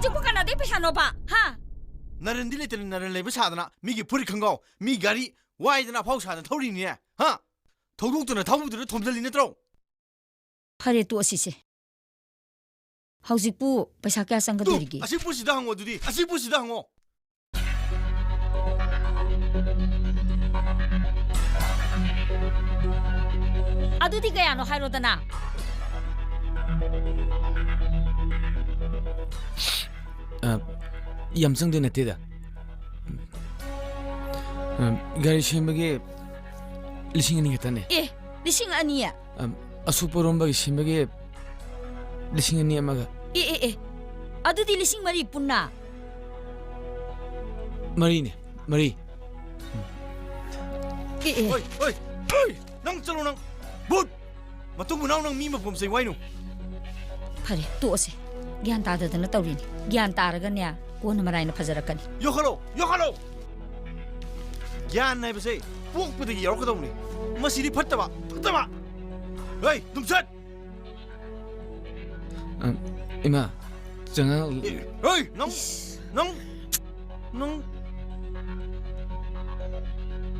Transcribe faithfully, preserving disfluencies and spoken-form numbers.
ꯍꯧꯖꯤꯛꯄꯨ ꯀꯅꯥꯗꯩ ꯄꯩꯁꯥꯅꯣꯕ? ꯍꯥ? ꯅꯔꯟꯗꯤ ꯂꯩꯇꯅ ꯅꯔꯟ ꯂꯩꯕ ꯁꯥꯗꯅ, ꯃꯤꯒꯤ ꯐꯨꯔꯤꯠ ꯈꯪꯒꯥꯎ, ꯃꯤ ꯒꯥꯔꯤ ꯋꯥꯏꯗꯅ ꯑꯐꯥꯎ ꯁꯥꯗꯅ ꯊꯧꯔꯤꯅꯤꯅꯦ, ꯍꯥ? ꯊꯧꯗꯣꯛꯇꯨꯅ ꯊꯧꯕꯗꯨꯗ ꯊꯣꯝꯖꯤꯜꯂꯤ ꯅꯠꯇ꯭ꯔꯣ? ꯐꯔꯦ, ꯇꯣꯛꯑꯁꯤꯁꯦ꯫ ꯍꯧꯖꯤꯛꯄꯨ ꯄꯩꯁꯥ ꯀꯌꯥ ꯆꯪꯒꯗꯧꯔꯤꯒꯦ? ꯑꯁꯤ ꯄꯨꯁꯤꯗ ꯍꯪꯉꯣ ꯑꯗꯨꯗꯤ, ꯑꯁꯤ ꯄꯨꯁꯤꯗ ꯍꯪꯉꯣ꯫ ꯑꯗꯨꯗꯤ ꯀꯌꯥꯅꯣ ꯍꯥꯏꯔꯣꯗꯅ꯫ ꯑ, ꯌꯥꯝ ꯆꯪꯗꯣꯏ ꯅꯠꯇꯦꯗ꯫ ꯑ, ꯒꯥꯔꯤ ꯁꯦꯝꯕꯒꯤ ꯂꯤꯁꯤꯡ ꯑꯅꯤ ꯈꯛꯇꯅꯦ꯫ ꯑꯦ, ꯂꯤꯁꯤꯡ ꯑꯅꯤ? ꯑꯝ, ꯑꯁꯨ ꯄꯣꯔꯣꯝꯕꯒꯤ ꯁꯤꯟꯕꯒꯤ ꯂꯤꯁꯤꯡ ꯑꯅꯤ ꯑꯃꯒ꯫ ꯑꯦ, ꯑꯦ, ꯑꯦ, ꯑꯗꯨꯗꯤ ꯂꯤꯁꯤꯡ ꯃꯔꯤ ꯄꯨꯟꯅ? ꯃꯔꯤꯅꯦ, ꯃꯔꯤ꯫ ꯑꯦ, ꯑꯦ꯫ ꯑꯣꯏ, ꯑꯣꯏ, ꯑꯣꯏ! ꯅꯪ ꯆꯠꯂꯣ ꯅꯪ! ꯚꯨꯠ! ꯃꯇꯨꯡ ꯃꯅꯥꯎ ꯅꯪ ꯃꯤ ꯃꯄꯣꯝꯆꯩ ꯋꯥꯏꯅꯨ꯫ ꯐꯔꯦ, ꯇꯣꯛꯑꯁꯦ꯫ ꯒ꯭ꯌꯥꯟ ꯇꯥꯗꯗꯅ ꯇꯧꯔꯤꯅꯤ꯫ ꯒ꯭ꯌꯥꯟ ꯇꯥꯔꯒꯅꯦ, ꯀꯣꯟꯅ ꯃꯔꯥꯏꯅ ꯐꯖꯔꯛꯀꯅꯤ꯫ ꯌꯣꯛꯈꯠꯂꯣ! ꯌꯣꯛꯈꯠꯂꯣ! ꯒ꯭ꯌꯥꯟ ꯍꯥꯏꯕꯁꯦ ꯄꯣꯛꯄꯗꯒꯤ ꯌꯥꯎꯔꯛꯀꯗꯧꯕꯅꯤ꯫ ꯃꯁꯤꯗꯤ ꯐꯠꯇꯕ, ꯐꯠꯇꯕ! ꯍꯩ, ꯇꯨꯝꯆꯠ! ꯑ, ꯏꯃꯥ, ꯆꯉꯥꯡ꯫ ꯑꯦ, ꯍꯩ, ꯅꯪ, ꯅꯪ, ꯅꯪ꯫